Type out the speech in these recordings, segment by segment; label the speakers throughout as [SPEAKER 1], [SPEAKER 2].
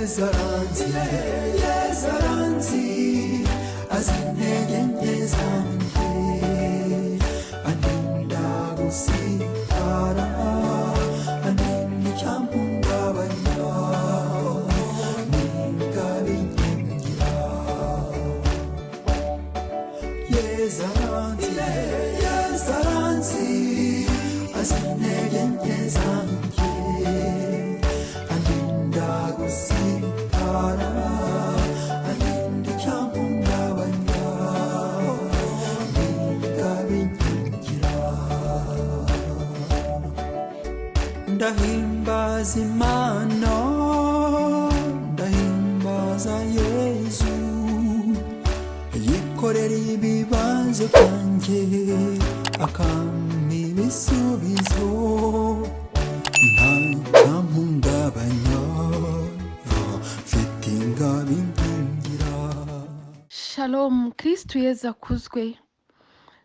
[SPEAKER 1] Yesu aranzi, Yesu aranzi, azi intege nke zanjye, andinda gusitara, andinda icyamuhungabanya, n'ingabinkingira. Yesu aranzi, Yesu aranzi, azi intege nke zanjye, andinda gusitara, andinda icyamuhungabanya, n'ingabinkingira. Ndahimbaza Imana, ndahimbaza Yezu, yikorera ibibazo byanjye, akampa ibisubizo, nta cyamuhungabanya, mfite ingabo inkingira.
[SPEAKER 2] Shalom, Kirisitu Yezu akuzwe.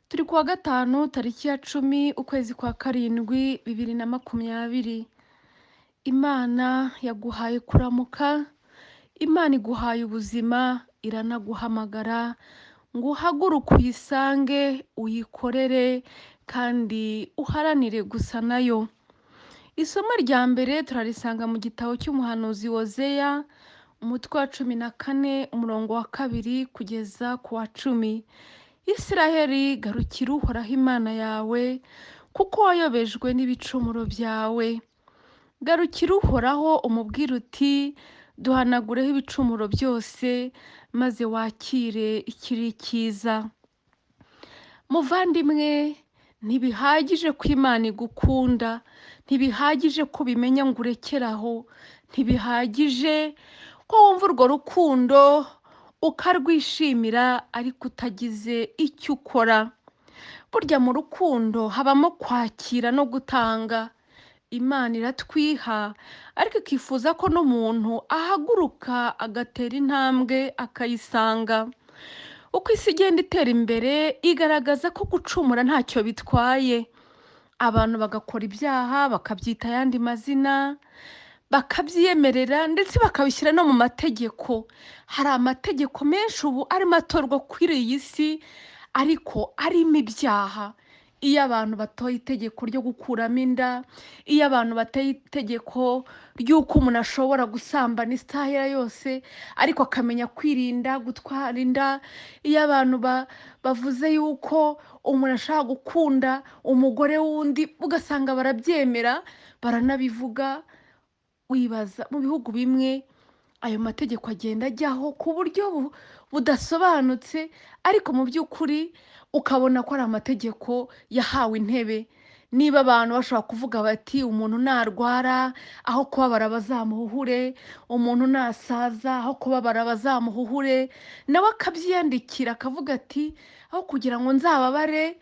[SPEAKER 2] Turi kuwa gatanu, tariki ya 10, ukwezi kwa 7, 2020. Imana yaguhaye kuramuka, Imana iguhaye ubuzima, iranaguhamagara ngo uhaguruke uyisange, uyikorere kandi uharanire gusa nayo. Isomo rya mbere turarisanga mu gitabo cy'umuhanuzi Hozeya, umutwe wa 14, umurongo wa 2 kugeza ku wa 10. Isiraheli, garukira Uhoraho Imana yawe, kuko wayobejwe n'ibicumuro byawe. Garukira Uhoraho umubwire uti: duhanagureho ibicumuro byose, maze wakire ikiri cyiza. Muvandimwe, ntibihagije ko Imana igukunda, ntibihagije ko ubimenya ngo urekere aho, ntibihagije ko wumva urwo rukundo ukarwishimira ariko utagize icyo ukora. Burya mu rukundo habamo kwakira no gutanga. Imana iratwiha ariko ikifuza ko n'umuntu ahaguruka agatera intambwe akayisanga. Uko isi igenda itera imbere igaragaza ko gucumura ntacyo bitwaye. Abantu bagakora ibyaha bakabyita ayandi mazina, bakabyiyemerera ndetse bakabishyira no mu mategeko. Hari amategeko menshi ubu arimo atorwa kuri iyi si ariko arimo ibyaha. Iyo abantu batoye itegeko ryo gukuramo inda, iyo abantu bateye itegeko ry'uko umuntu ashobora gusambana isaha yose ariko akamenya kwirinda gutwara inda, iyo abantu bavuze yuko umuntu ashobora gukunda umugore w'undi, ugasanga barabyemera baranabivuga. Wibaza mu bihugu bimwe ayo mategeko agenda ajyaho ku buryo budasobanutse, ariko mu by'ukuri ukabona ko ari amategeko yahawe intebe. Niba abantu bashobora kuvuga bati umuntu narwara aho kubabara bazamuhuhure, umuntu nasaza aho kubabara bazamuhuhure, nawe akabyiyandikira akavuga ati aho kugira ngo nzababare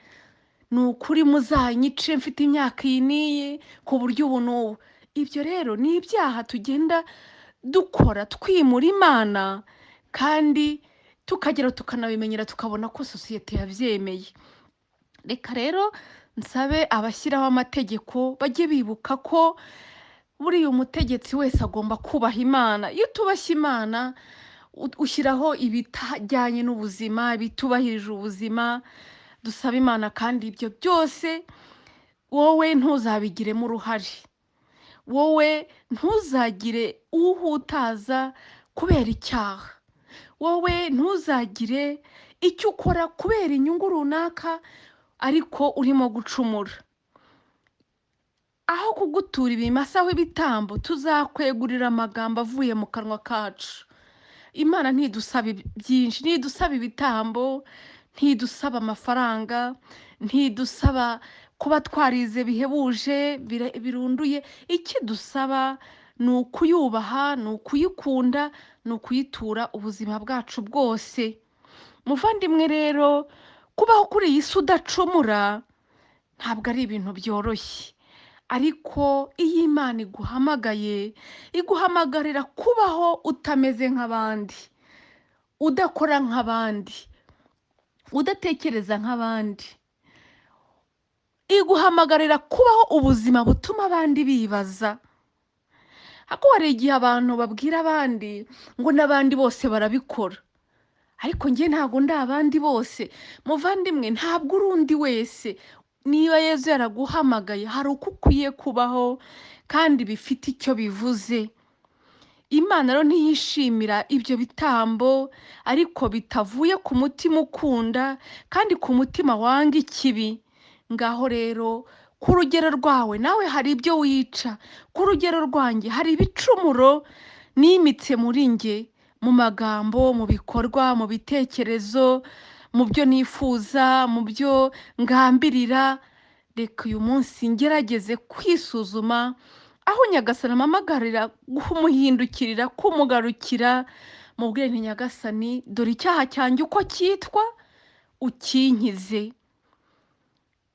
[SPEAKER 2] ni ukuri muzanyice mfite imyaka iyi n'iyi ku buryo ubu n'ubu. Ibyo rero ni ibyaha tugenda dukora twimura Imana, kandi tukagera tukanabimenyera, tukabona ko sosiyete yabyemeye. Reka rero nsabe abashyiraho amategeko bajye bibuka ko buriya umutegetsi wese agomba kubaha Imana. Iyo utubashye Imana ushyiraho ibitajyanye n'ubuzima, ibitubahirije ubuzima. Dusaba Imana kandi ibyo byose wowe ntuzabigiremo uruhare, wowe ntuzagire uhutaza kubera icyaha, wowe ntuzagire icyo ukora kubera inyungu runaka ariko urimo gucumura. Aho kugutura ibimasa aho ibitambo, tuzakwegurira amagambo avuye mu kanwa kacu. Imana ntidusaba byinshi, ntidusaba ibitambo, ntidusaba amafaranga, ntidusaba kuba twarize bihebuje birunduye. Ikidusaba ni ukuyubaha, ni ukuyikunda, ni ukuyitura ubuzima bwacu bwose. Muvandimwe rero, kubaho kuri iyi si udacumura ntabwo ari ibintu byoroshye, ariko iyo Imana iguhamagaye, iguhamagarira kubaho utameze nk'abandi, udakora nk'abandi, udatekereza nk'abandi. Iguhamagarira kubaho ubuzima butuma abandi bibaza. Ariko hari igihe abantu babwira abandi ngo n'abandi bose barabikora, ariko njye ntabwo ndi abandi bose. Muvandimwe, ntabwo uri undi wese. Niba Yezu yaraguhamagaye hari uko ukwiye kubaho kandi bifite icyo bivuze. Imana rero ntiyishimira ibyo bitambo ariko bitavuye ku mutima ukunda kandi ku mutima wanga ikibi. Ngaho rero ku rugero rwawe nawe hari ibyo wica, ku rugero rwanjye hari ibicumuro nimitse muri njye, mu magambo, mu bikorwa, mu bitekerezo, mu byo nifuza, mu byo ngambirira. Reka uyu munsi ngerageze kwisuzuma aho Nyagasani ampamagarira kumuhindukirira, kumugarukira, mubwire nti Nyagasani dore icyaha cyanjye uko cyitwa, ukinkize.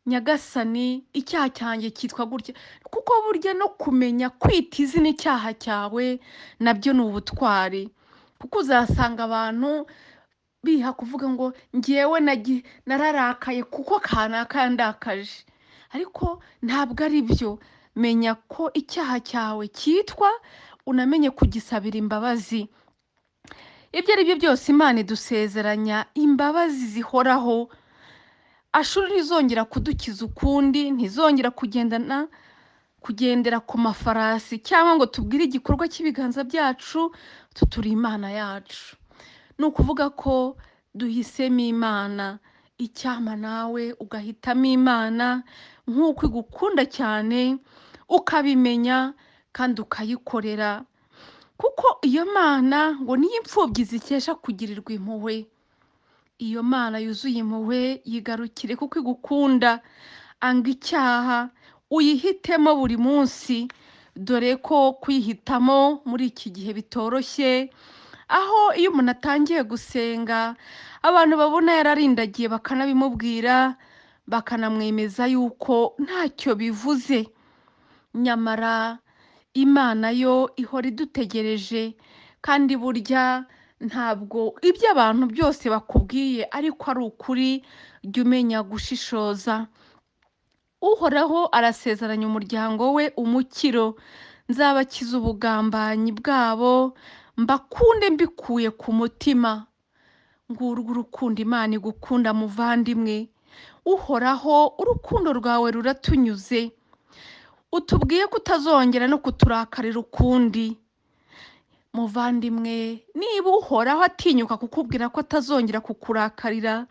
[SPEAKER 2] Nyagasani icyaha cyanjye cyitwa gutya, kuko burya no kumenya kwita izina icyaha cyawe nabyo ni ubutwari, kuko uzasanga abantu biha kuvuga ngo njyewe nararakaye kuko kanaka yandakaje, ariko ntabwo ari byo. Menya ko icyaha cyawe cyitwa, unamenye kugisabira imbabazi. Ibyo ari byo byose Imana idusezeranya imbabazi zihoraho. Ashuri ntizongera kudukiza ukundi, ntizongera kugendera ku mafarasi cyangwa ngo tubwire igikorwa cy'ibiganza byacu tuturi Imana yacu. Ni ukuvuga ko duhisemo Imana. Icyampa nawe ugahitamo Imana nk'uko igukunda cyane, ukabimenya kandi ukayikorera, kuko iyo Mana ngo niyo imfubyi zikesha kugirirwa impuhwe. Iyo Mana yuzuye impuhwe yigarukire kuko igukunda. Anga icyaha, uyihitemo buri munsi, dore ko kwihitamo muri iki gihe bitoroshye, aho iyo umuntu atangiye gusenga abantu babona yararindagiye bakanabimubwira, bakanamwemeza yuko ntacyo bivuze. Nyamara Imana yo ihora idutegereje, kandi burya ntabwo ibyo abantu byose bakubwiye ariko ari ukuri. Jya umenya gushishoza. Uhoraho arasezeranya umuryango we umukiro, nzabakiza ubugambanyi bwabo, mbakunde mbikuye ku mutima. Ngurwo urukundo Imana igukunda muvandimwe. Uhoraho urukundo rwawe ruratunyuze, utubwiye ko utazongera no kuturakarira ukundi. Muvandimwe, niba Uhoraho atinyuka kukubwira ko atazongera kukurakarira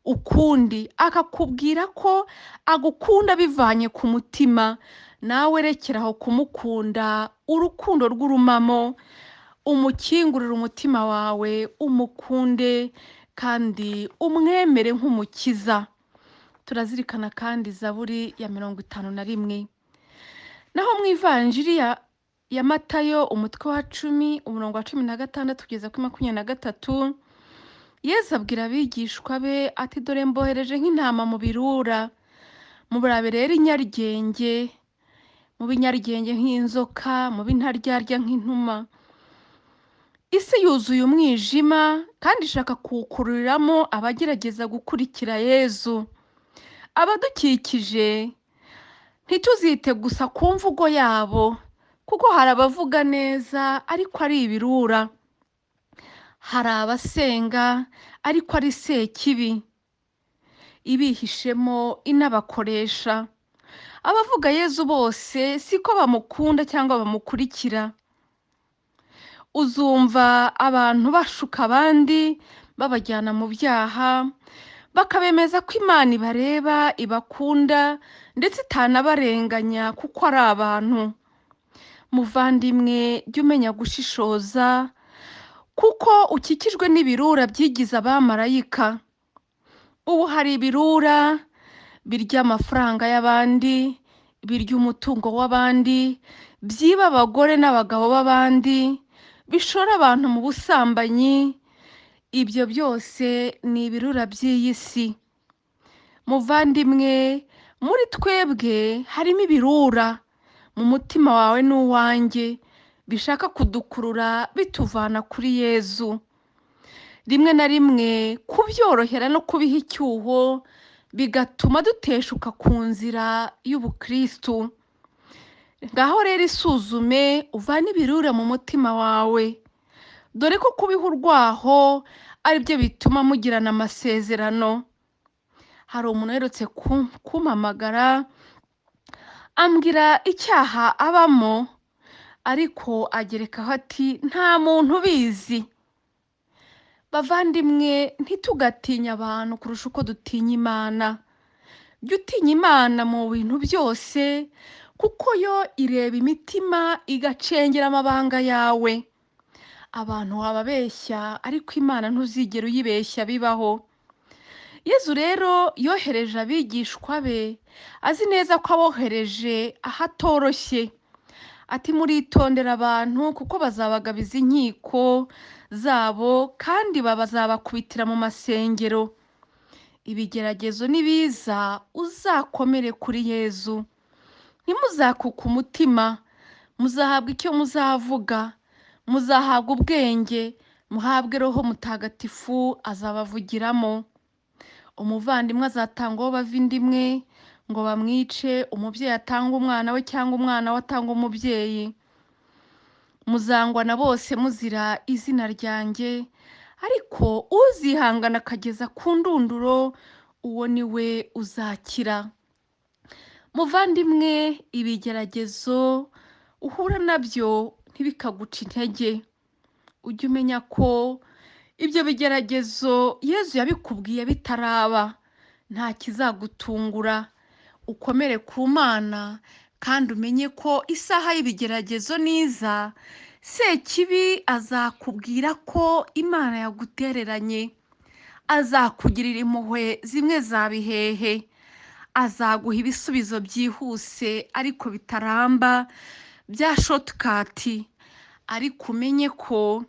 [SPEAKER 2] ukundi, akakubwira ko agukunda bivanye ku mutima, nawe rekeraho kumukunda urukundo rw'urumamo, umukingurire umutima wawe, umukunde kandi umwemere nk'umukiza. Turazirikana kandi Zaburi ya 51. Naho mu Ivanjiri ya Matayo umutwe wa 10 umurongo wa 16 kugeza kuri 23, Yezu abwira abigishwa be ati dore mbohereje nk'intama mu birura, murabe rero inyaryenge, mu binyaryenge nk'inzoka, mu bintaryarya nk'inuma. Isi yuzuye umwijima kandi ishaka kuwukururiramo abagerageza gukurikira Yezu. Abadukikije ntituzite gusa ku mvugo yabo, kuko hari abavuga neza ariko ari ibirura, hari abasenga ariko ari sekibi ibihishemo inabakoresha. Abavuga Yezu bose siko bamukunda cyangwa bamukurikira. Uzumva abantu bashuka abandi babajyana mu byaha, bakabemeza ko Imana ibareba, ibakunda ndetse itanabarenganya kuko ari abantu. Muvandimwe, jya umenya gushishoza kuko ukikijwe n'ibirura byigize abamarayika. Ubu hari ibirura birya amafaranga y'abandi, birya umutungo w'abandi, byiba abagore n'abagabo b'abandi, bishora abantu mu busambanyi. Ibyo byose ni ibirura by'iyi si. Muvandimwe, muri twebwe harimo ibirura mu mutima wawe n'uwanjye bishaka kudukurura bituvana kuri Yezu. Rimwe na rimwe kubyorohera no kubiha icyuho bigatuma duteshuka ku nzira y'ubukristu. Ngaho rero isuzume uvane ibirura mu mutima wawe, dore ko kubiha urwaho ari byo bituma mugirana amasezerano. Hari umuntu uherutse kumpamagara ambwira icyaha abamo, ariko agerekaho ati nta muntu ubizi. Bavandimwe, ntitugatinye abantu kurusha uko dutinya Imana. Jya utinya Imana mu bintu byose, kuko yo ireba imitima igacengera amabanga yawe. Abantu wababeshya, ariko Imana ntuzigera uyibeshya bibaho. Yezu rero yohereje abigishwa be, azi neza ko abohereje ahatoroshye. Ati muritondera abantu kuko bazabagabiza inkiko zabo kandi bazabakubitira mu masengero. Ibigeragezo nibiza uzakomere kuri Yezu. Ntimuzakuke umutima, muzahabwa icyo muzavuga, muzahabwa ubwenge, muhabwe Roho Mutagatifu azabavugiramo. Umuvandimwe azatanga uwo bava inda imwe ngo bamwice, umubyeyi atanga umwana we cyangwa umwana we atanga umubyeyi. Muzangwa na bose muzira izina ryanjye, ariko uzihangana akageza ku ndunduro, uwo ni we uzakira. Muvandimwe, ibigeragezo uhura nabyo ntibikaguce intege. Ujye umenya ko ibyo bigeragezo Yezu yabikubwiye bitaraba, nta kizagutungura. Ukomere ku Mana kandi umenye ko isaha y'ibigeragezo niza, Sekibi azakubwira ko Imana yagutereranye, azakugirira impuhwe zimwe za bihehe, azaguha ibisubizo byihuse ariko bitaramba bya shotikati. Ariko umenye ko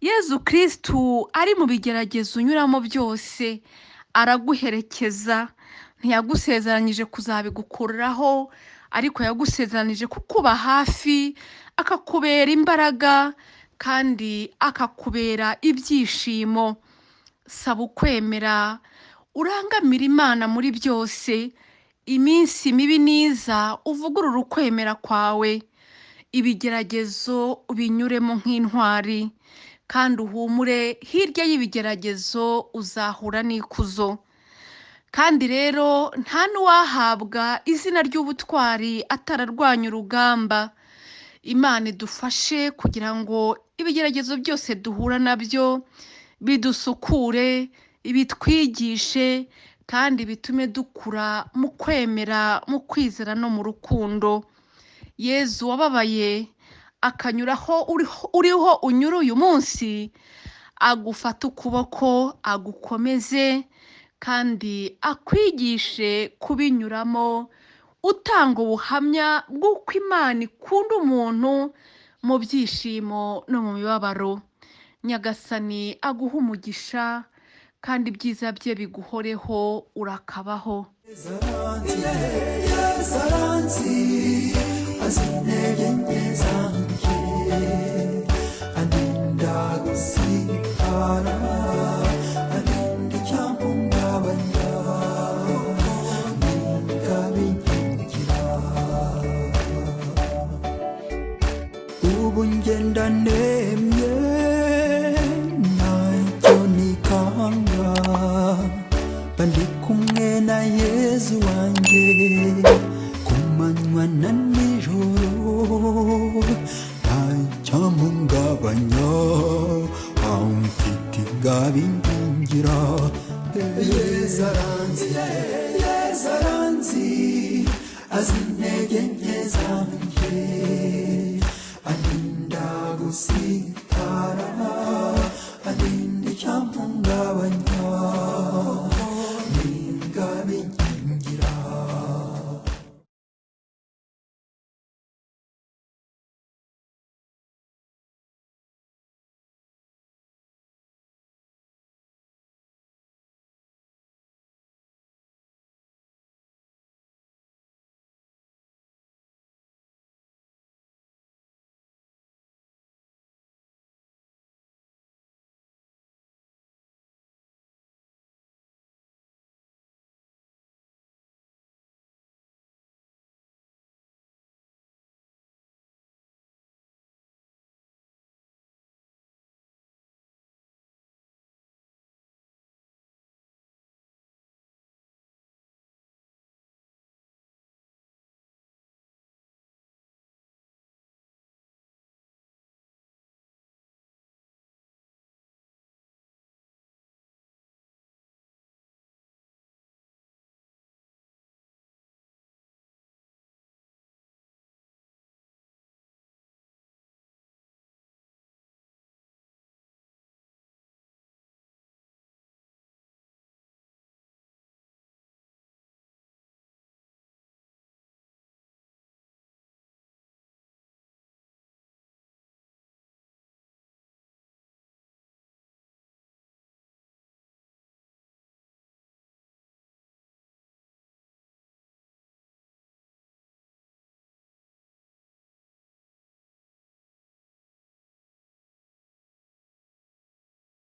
[SPEAKER 2] Yezu Kristu ari mu bigeragezo unyuramo byose, araguherekeza. Ntiyagusezeranyije kuzabigukuriraho, ariko yagusezeranije kukuba hafi, akakubera imbaraga kandi akakubera ibyishimo. Saba ukwemera, urangamire Imana muri byose. Iminsi mibi niza uvugurure ukwemera kwawe, ibigeragezo ubinyuremo nk'intwari, kandi uhumure, hirya y'ibigeragezo uzahura n'ikuzo. Kandi rero nta n'uwahabwa izina ry'ubutwari atararwanya urugamba. Imana idufashe kugira ngo ibigeragezo byose duhura nabyo bidusukure, bitwigishe kandi bitume dukura mu kwemera, mu kwizera no mu rukundo. Yezu wababaye akanyuraho uriho unyura uyu munsi, agufate ukuboko agukomeze kandi akwigishe kubinyuramo, utanga ubuhamya bw'uko Imana ikunda umuntu mu byishimo no mu mibabaro. Nyagasani aguhe umugisha kandi ibyiza bye biguhoreho, urakabaho.
[SPEAKER 1] Yezu aranzi, azi intege nke zanjye, andinda gusitara, andinda icyamuhungabanya, n'ikabinkingira. Ubu ngenda nemye, ntacyo nikanga, mba ndi kumwe na Yezu wanjye ku manywa na nijoro, ntacyamuhungabanya, amfite ingabinkingira. Yezu aranzi, Yezu aranzi, azi intege nke zanjye, andinda gusitara.